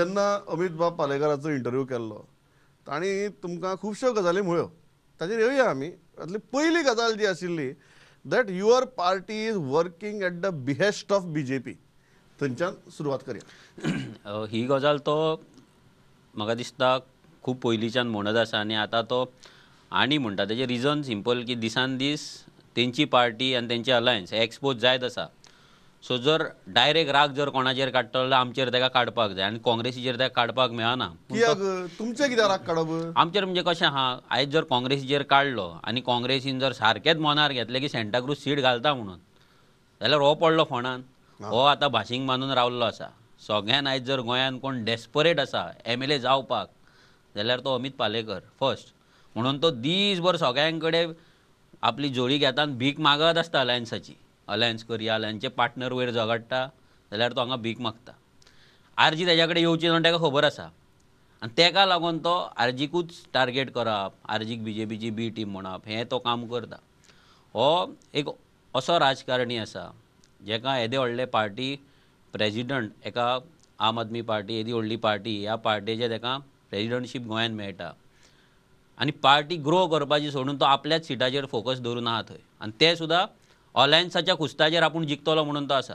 जेन्ना अमित बाब पालेकाराचो इंटरव्यू केल्लो तांणी तुमकां खुबश्यो गजाली म्हळ्यो, ताचेर येवया आमी. तातली पयली गजाल जी आशिल्ली that your party is working at the behest of BJP, थंयच्यान सुरवात करया. ही गजाल तो म्हाका दिसता खूब पयलींच्यान म्हणत आसा आनी आतां तो आनी म्हणटा. तेजें रिजन सिंपल की दिसान दीस तेंची पार्टी आनी तेंचे अलायन्स हे एक्सपोज जायत आसा. सो जर डायरेक्ट राग जर कोणाचेर काडटलो जाल्यार आमचेर तेका काडपाक जाय आनी काँग्रेसीचेर तेका काडपाक मेळना. कित्याक तुमचें कित्याक राग काडप आमचेर? म्हणजे कशें आहा, आयज जर काँग्रेसीचेर काडलो आनी काँग्रेसीन जर सारकेंच मनार घेतलें की सेंटाक्रूज सीट घालता म्हणून, जाल्यार हो पडलो फोंडान. हो आतां भाशींग बांदून रावल्लो आसा. सगळ्यान आयज जर गोंयांत कोण डेस्परेट आसा एमएलए जावपाक जाल्यार तो अमित पालेकर फर्स्ट. म्हणून तो दीसभर सगळ्यां कडेन आपली जोडी घेता आनी भीक मागत आसता अलायन्साची. अलायन्स करया, अलायन्सचे पार्टनर वयर झगडटा जाल्यार तो हांगा भीक मागता. आरजी तेज्या कडेन येवची ना तेका खबर आसा आनी तेका लागून तो आरजीकूच टार्गेट करप, आरजीक बीजेपीची बी टीम म्हणप, हें तो काम करता. हो एक असो राजकारणी आसा जेका येदे व्हडले पार्टी प्रेजिडंट, एका आम आदमी पार्टी येदी व्हडली पार्टी, ह्या पार्टेचे तेका प्रेजिडंटशीप गोंयांत मेळटा आनी पार्टी ग्रो करपाची सोडून तो आपल्याच सिटाचेर फोकस धरून आहा थंय, आनी ते सुद्दां अलायन्साच्या खुस्ताचेर आपूण जिखतलो म्हणून तो आसा.